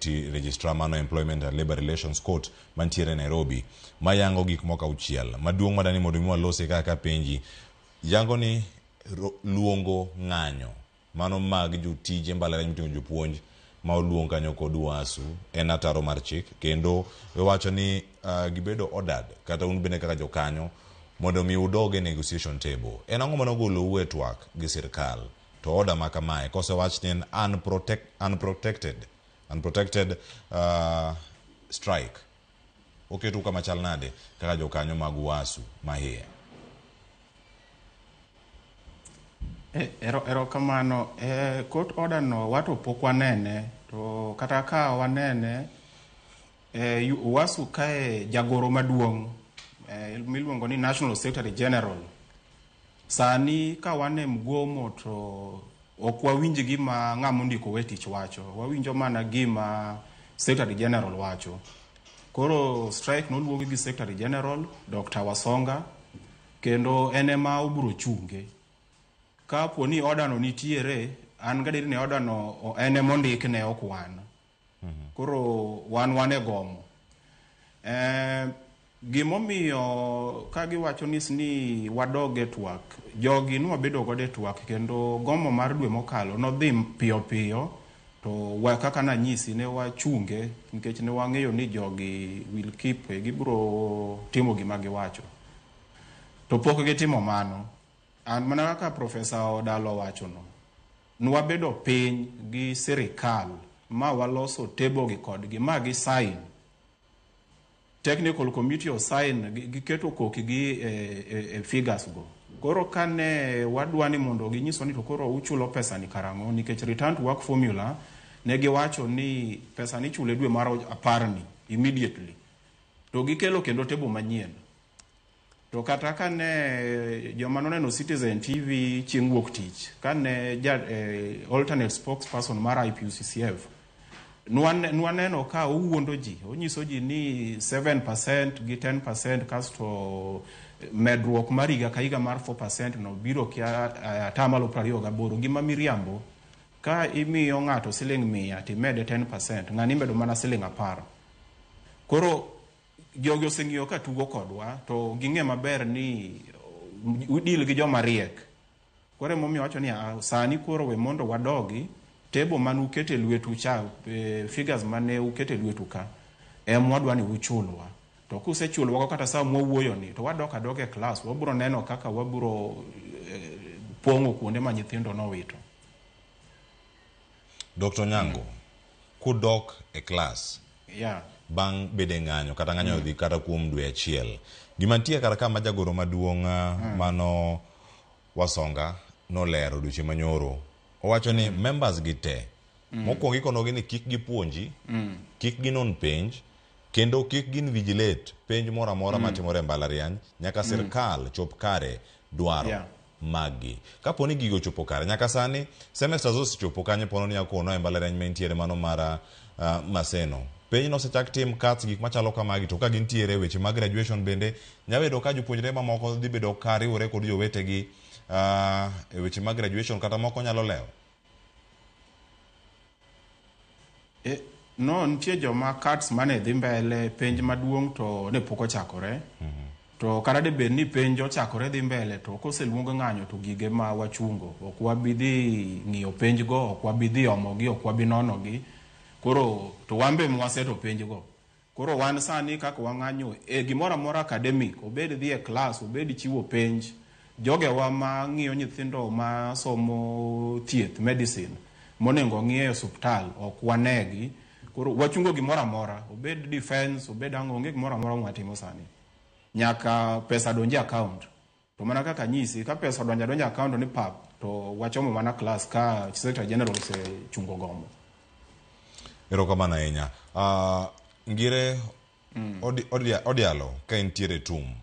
Deputy Registrar mano Employment and Labour Relations Court mantiere Nairobi mayango gik moko auchiel. Maduong' madani mondo mi walosi kaka penji yango ni luongo ng'anyo mano mag jotije mbalariany moting'o jopuonj ma oluong kanyo kod UASU en ataro mar chik kendo iwacho ni gibedo ordered kata un bende kaka jokanyo mondo mi udog e negotiation table. En ang'o mane ogolou e twak gi sirkal to order ma kamae kosewach ni en unprotected strike oketou kama chal nade kaka jokanyo mag UASU mahie? Erokamano. Court order no wato pok wanene, to kata ka wanene, UASU kae jagoro maduong' miluongo ni National Secretary General. Sani ka wan e mgomo to ok wawinj gima ng'ama ondiko we tich wacho, wawinjo mana gima Secretary General wacho. Koro strike noluongi gi Secretary General Dr. Wasonga, kendo en ema obiro chunge. Kapo ni order no nitiere, an gadier ni order no en ema ondikne, ok wan. Koro wan e gomo. Gimomiyo ka giwacho ni wadog e twak, jogi nwabedo godo e twak kendo gomo mar dwe mokalo nodhi piyo piyo, to kaka nanyisi ne wachunge nikech ne wang'eyo ni jogi will keep, gibiro timo gima giwacho. To pok gitimo mano. An mana kaka Profesa Odalo wachono, nwabedo piny gi sirikal ma waloso table gi kodgi ma gi sign. Technical committee o sign, giketo kokgi e figures go. Koro kane wadwa ni mondo ginyiswa ni to koro uchulo pesa ni karang'o, nikech return to work formula ne giwacho ni pesa ni ichulo e dwe mar 10 ni immediately. To gikelo kendo table manyien. To kata kane joma noneno Citizen TV chieng' wuok tich, kane alternate spokesperson mar IPUCCF, nwaneno ka owuondo ji, onyiso ji ni 7% gi 10% kasto medruok mar higa ka higa mar 4% no biro kia 28%, gima miriambo. Ka imiyo ng'ato siling 100 timede 10%, ng'ani imedo mana siling 10. Koro jogi oseng'iyo ka tugo kodwa, to ging'e maber ni udil gi joma riek. Koro emomiyo wacho ni sani koro we mondo wadogi table mane ukete lwetu cha, figures mane ukete lwetu ka, em wadwa ni uchulwa. To kusechulwa kata sa mwawuoyo ni, to wadok adoka e class, wabiro neno kaka wabiro pong'o kuonde ma nyithindo nowito. Dr. Onyango, kudok e class, bang' bedo e ng'anyo kata ng'anyo odhi kata kuom dwe achiel, gima nitie kar ka ma jagoro maduong' mano Wasonga nolero odiochieng' manyoro, owacho ni members gi te, mokwongo ikonogi ni kik gipuonji, kik ginon penj, kendo kik gin vigilate penj moro amora matimore e mbalariany nyaka sirkal chop kare dwaro maggi. Kapo ni gigo ochopo kare, nyaka sani semesters osechopo kanyo pono ni akono e mbalariany mantiere mano mar Maseno. Penj nosechak tim cuts gik machalo kamagi, to ka gintiere weche mag graduation bende nyalo yudo ka jopuonjre mamoko dhi bedo ka riwore kod jowetegi e weche mag graduation kata moko nyalo lewo. No, nitie joma cuts mane dhi mbele, penj maduong' to ne pok ochakore. To kata de bed ni penj ochakore dhi mbele, to koseluong ng'anyo to gige ma wachungo. Ok wabi dhi ng'iyo penj go, ok wabi dhi omogi, ok wabi nonogi. Koro to wan be mwaseto penj go. Koro wan sani kaka wang'anyo e gimoro amora academic, obed dhi e class, obed chiwo penj, jogewa ma ng'iyo nyithindo ma somo thieth, medicine, monego ng'i e osuptal, ok wanegi. Koro wachungo gimoro amora, obed defense, obed ang'o, onge gimoro amora mwatimo sani. Nyaka pesa donji e account. To mana kaka anyisi, ka pesa odonjo adonja account ni pap, to wachomo mana class ka Secretary General osechungo gomo. Erokamano ahinya. Ngire Odialo ka entiere tum.